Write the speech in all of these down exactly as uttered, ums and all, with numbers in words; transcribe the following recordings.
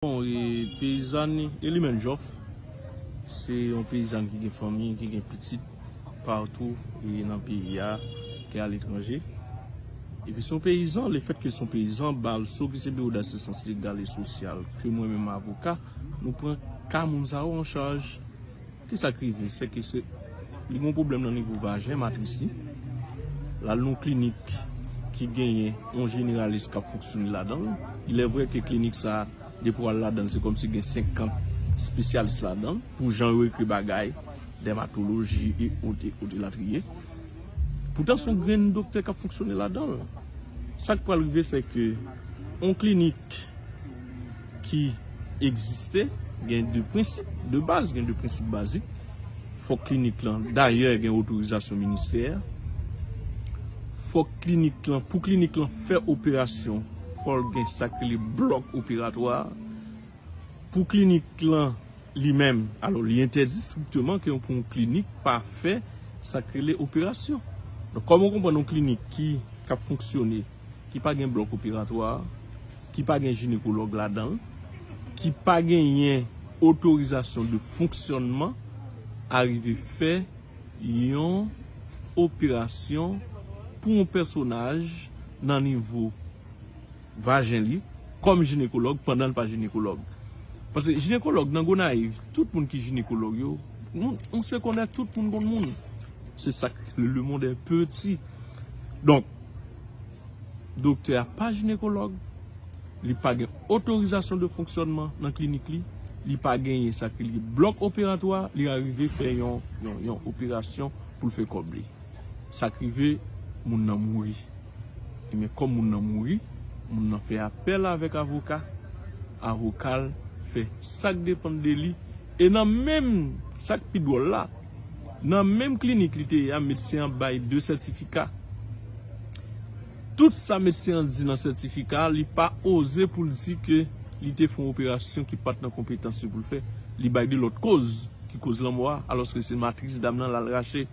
Bon, e, peyizàn Elimèn Jòf, se yon peyizàn ki gen fanmi, ki gen pitit patou, e, nan peyi a, ki aletranje. Epi se yon peyizan, lefètke se yon peyizan, BALSO, ki se Biwo d Asistans Legal e Sosyal, ke mwen menm avoka, nou pran ka moun sa yo an chaj. Kisa k rive? Se ke se, li gen yon pwoblèm nan nivo vajen, matris li. L al nan yon klinik ki genyen yon jeneralis k ap fonksyone ladan l. Il est vrai ke klinik sa a, depi w al ladan l, se kòmsi gen senkant espesyalis ladan l, pou jan yo ekri bagay, dèmatoloji, e ot, e ot, elatriye. Poutan, se yon grenn doktè k ap fonksyone ladan l. Sa k pral rive, se ke yon klinik ki egziste, gen de prensip de baz, gen de prensip bazik. Fòk klinik lan, dayè, gen otorizasyon ministè. Fòk klinik lan, pou klinik lan fè operasyon, fò l gen sa k rele blòk operatwa. Pou klinik lan li menm, alò, li entèdi strikteman ke yon, pou yon klinik pa fè sa k rele operasyon. Donk, kòman w konprann yon klinik ki, k ap fonksyone, ki pa gen blòk operatwa, ki pa gen jinekològ ladan l, ki pa genyen otorizasyon de fonksyònman, arive fè yon operasyon pou yon pèsonaj nan nivo vajen li kòm jinekològ pandan l pa jinekològ. Paske jinekològ nan Gonayiv, tout moun ki jinekològ yo, nou, nou se konnen tout moun konn moun. Se sa k, le monde est petit. Donk, doktè a pa jinekològ, li pa gen otorizasyon de fonksyònman nan klinik li, li pa genyen sa ki rele blòk operatwa, li arive fè yon, yon, yon operasyon pou l fè kòb li. Sa k rive, moun nan mouri. Ebyen, kòm moun nan mouri, moun nan fè apèl avèk avoka, avoka l fè sa k depann de li, e nan menm, sa k pi dwòl la, nan menm klinik li te ye a, medsen an bay de sètifika. Tout sa medsen an di nan sètifika a, li pa oze pou l di ke li te fè yon operasyon ki pa t nan konpetans li pou l fè. Li bay de lòt koz ki koz lanmò a, alòske se matris dam nan l al rache.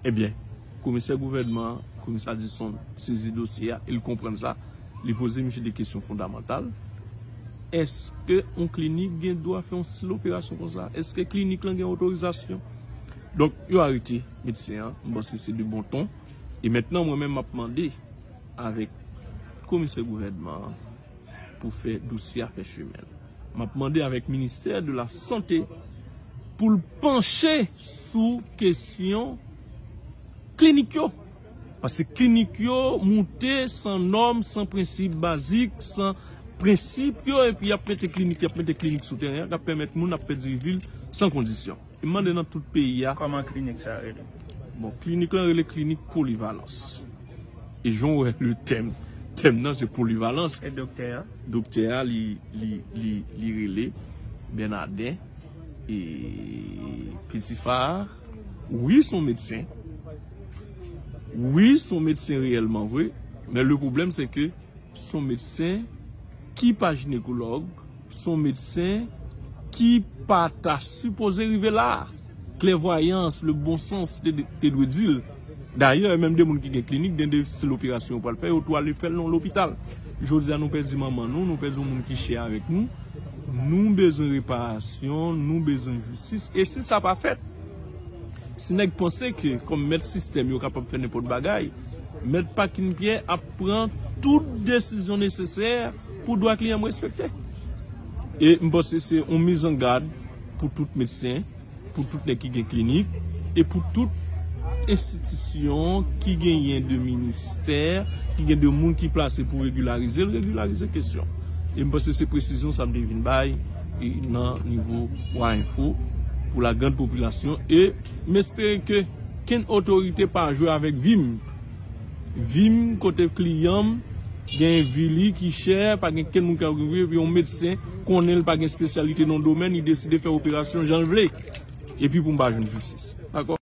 Ebyen, komisè gouvènman an, komisè Dison, sezi dosye a, e l konprann sa. Li poze misye de kesyon fondamantal. Èske yon klinik gen dwa fè yon stil operasyon konsa? Èske klinik lan gen otorizasyon? Donk, yo arete medsen an, m panse se de bon ton. E mentnan, mwen menm, m ap mande avèk komisè gouvènman an pou fè dosye a fè chimen l. M ap mande avèk ministè de la sante pou l panche sou kesyon klinik yo. Paske klinik yo moute san nòm, san prensip bazik, san prensip yo, epi y ap mete klinik, y ap mete klinik sou teren an, k ap pèmèt moun ap pèdi vi l san kondisyon. E m mande nan tout peyi a. Kòman klinik sa a rele? Bon, klinik lan rele klinik polivalans. E jan w wè le tèm, tèm nan se polivalans. E doktè a? Doktè a, li, li, li, li rele Bènaden e Pitifar. Wi, se yon medsen. Wi, se yon medsen reyèlman vre. Men le pwoblèm, se ke se yon medsen ki pa jinekològ, se yon medsen ki pa ta sipoze rive la. Klèvwayans, le bon sans, te, te dwe di l. Dayè, menm de moun ki gen klinik, gen de stil operasyon yo pral fè, yo tou ale fè l nan lopital. Jodi a, nou pèdi manman nou, nou pèdi yon moun ki chè avèk nou. Nou bezwen reparasyon, nou bezwen jistis. E si sa pa fèt, si nèg panse ke, kòm mèt sistèm, yo kapab fè nenpòt bagay, mèt Pakin Pyè ap pran tout desizyon nesesè pou dwa kliyan m respekte. E m panse se yon mizangad pou tout medsen, pou tout nèg ki gen klinik, e pou tout enstitisyon ki genyen de ministè, ki gen de moun ki plase pou regilarize l, regilarize kesyon. E m panse se presizyon sa m te vin bay, e nan nivo Wa Enfo pou la grande population. E m espere ke kenn otorite pa jwe avèk vi m. Vi m, kote kliyan m gen vi li ki chè, pa gen kenn moun k ap rive, epi yon medsen konnen l pa gen espesyalite nan domèn, li deside fè operasyon jan l vle. Epi pou m pa jwenn jistis. Dakò?